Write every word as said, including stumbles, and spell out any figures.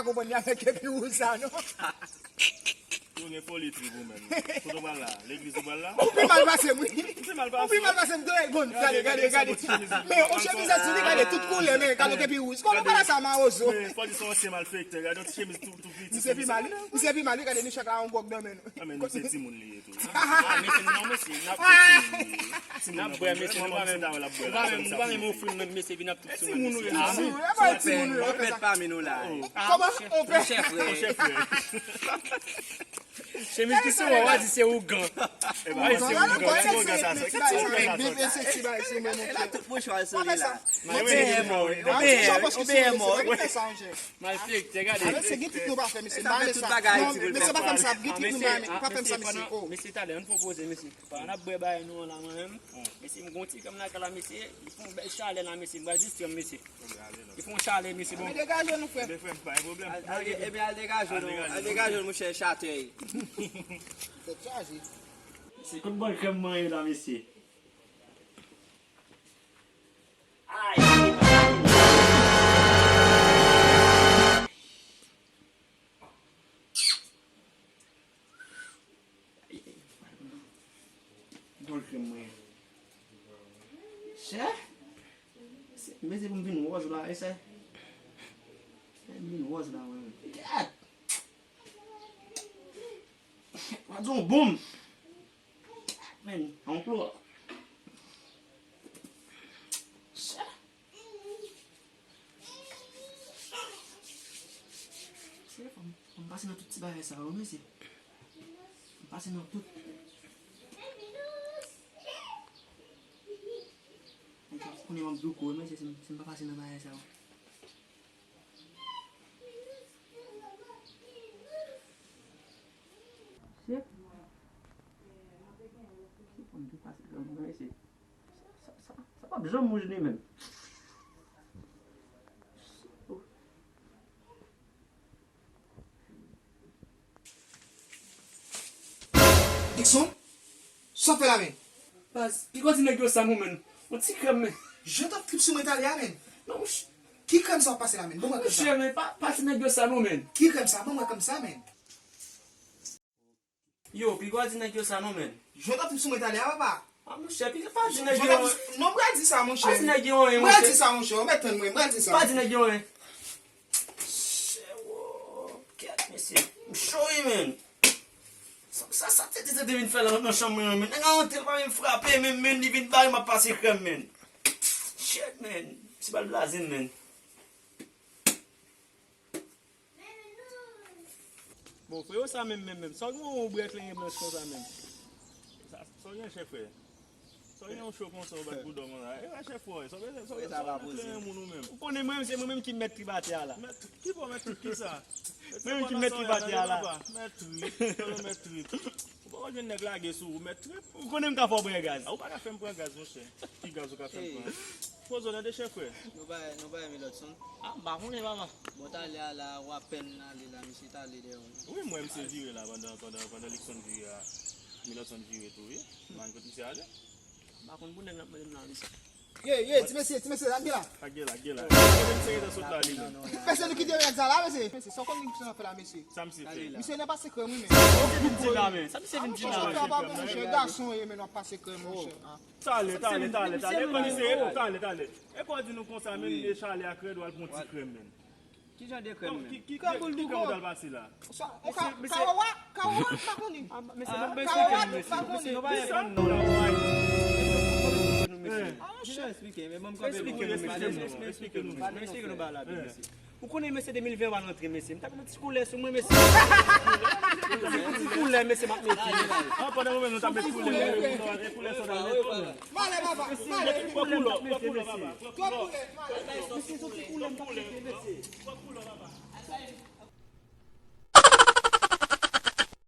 Konprann li avèk kepi wouj sa, non? Ou gen foli trip ou menm. Kote w pral la? Legliz ou pral la? Ou pi mal pase m, wi. Ou pi mal pase m. Ou pi mal pase m, gade, gade, gade, gade. Men, yon chemiz ti li, gade, tout koulè, men, gade kepi wouj. Kòman bagay sa mawozo? Men, fò di se yon ansyen malfektè, gade yon ti chemiz tou, tou piti. Misye pi mal, wi. Misye pi mal, wi, gade, ni chèk la, yon gwòg nan men nou. Ah, men misye timoun li ye tou. Ah, mesye, non, mesye, n ap fè timoun li ye. N ap bwè, mesye, nou pa menm, nou pa menm ofri m, mesye, vin ap tout sou mwen, mesye. Timoun ou ye, timoun. Pèt pami nou la. Kòman? Monchè frè. Monchè frè. Chemiz ki sou mwen, w a di se ougan. Ou di se ougan. Ou di se ougan sa, se ki ti ougan sa, sòti? E la tout mouchwa sou li la. Ou benyen mò, wi. Ou benyen, ou benyen mò, wi. Malfektè, gade. Mesye, gen trik nou pa fè, mesye. Mesye, pa fè m sa, gen trik nou pa fè m sa, mesye. Mesye, talè, ann pwopoze, mesye. Pandan n ap bwè bagay nou an la, mwen menm, mesye, m gon ti kòm lakay la, mesye, li fè yon bèl chalè la, mesye, m pral distrè m, mesye. Li fè yon chalè, mesye, bon. Degaje nou, frè. Frè m, pa gen pwoblèm. Al, al, ebyen, al degaje nou, al degaje nou, monchè, chatèy. Tèt chaje. Se kot bòl krèm mwen ye la, mesye. Ay! Bòl krèm mwen. Chè? Mezye, pou m vin wòz la, e chè? M vin wòz la, mwen. Gad! Mwen di w boum! Men, yon klo. Chè! Mesye, fò m, fò m pase nan tout ti bagay sa yo, mesye. Fò m pase nan tout. Kounye a m ap douko, mesye, si m, si m pa pase nan bagay sa yo. Mesye. Fò m tou pase nan bagay, mesye. Sa, sa, sa, sa p ap janm wouj li menm. Dikson, sa w fè la menm? Baz, piga w di nèg yo sa non menm. Yon ti krèm menm. Jan w t ap trip sou mwen talè a menm. Non, monchè. Ki krèm sa w ap pase la menm? Ban mwen krèm sa. Monchè, men pa, pa di nèg yo sa non menm. Ki krèm sa? Ban mwen krèm sa menm. Yo, piga w di nèg yo sa non, menn. Jwèt ap trip sou mwen talè a, papa. Ah, monchè, piga pa di nèg yo. Non, m pral di sa, monchè. Pa di nèg yo anyen, monchè. M pral di sa, monchè. Ou mèt tann mwen, m pral di sa. Pa di nèg yo anyen. Monchè, wo, kèt, mesye. M cho wi, menn. Sa, sa, sa, tete, tete vin fè la nan chanm mwen, menn. Nèg la rantre, l pa menm frape, menn, menn, li vin ba m ap pase krèm, menn. Shit, menn. Se bal blaze m, menn. Bon, freyo, sa menm, menm, menm. Sa w gen yon brèk lenyen blanch konsa menm? Sa, sa w gen, chèf, frè? Sa w gen yon cho konsa, w bat boudon konsa? E, wè, chèf, frè, sa w gen, sa w gen, sa w gen yon moun ou menm? Ou konnen mwen, se mwen menm ki mèt trip atè a la. Mèt trip? Ki bò mèt trip? Ki sa? Mwen menm ki mèt trip atè a la. Mèt trip? Mèt trip? Ou poko jwenn nèg lage sou ou, mèt trip? Ou konnen m ka fè w pran gaz. A, ou pa ka fè m pran gaz, monchè. Ki gaz ou ka fè m pran? Poze w tande, chèf, frè. Nou bay, nou bay Milodson. A, m pa konnen, papa. Bon, talè a la, w apèn ale la, misye t ale dèyè w. Wi, m wè misye vire la pandan, pandan, pandan Luckson vire a. Milodson vire tou, wi. M pa konn kot misye ale. M pa konn pou nèg nan mande m la, misye. Ye, ye, ti mesye, ti mesye, la gen la. La gen la, gen la. Misye rete sot la, li menm. Mesye, nou kite nèg sa la, mesye. Mesye, sa w konn Luckson ap fè la, mesye? Sa misye fè? Misye nan pase krèm, wi, men. Sa misye vin di la, men? Sa misye vin di la, men? Monchè, gason ye, men w ap pase krèm, monchè. Talè, talè, talè, talè. Talè, talè. E kò di nou konsa, menn, e chalè ak rèd, w al pran ti krèm, menn. Ki jan de krèm, menn? Ki, ki, ki krèm ou t al pase la? Kawawa, kawawa, m pa konnen. Mesye, ban m esplike nou, mesye. Mesye, nou pa konn non. Ban m esplike nou, mesye. Ki jan esplike? Men ban m kanpe, mesye. Ban m esplike nou, mesye. Ou konnen, mesye, de mil ven w al rantre, mesye. M t ap met ti koulè sou mwen, mesye. Ti koulè, mesye, m ap mete. An, pandan nou menm nou t ap met koulè, nou, nou, koulè sa w t ap mete, nou. Male, papa, male. Pran koulè, pran koulè, papa. Pran koulè. Mesye, se ti koulè m t ap mete, mesye. Pran koulè, papa.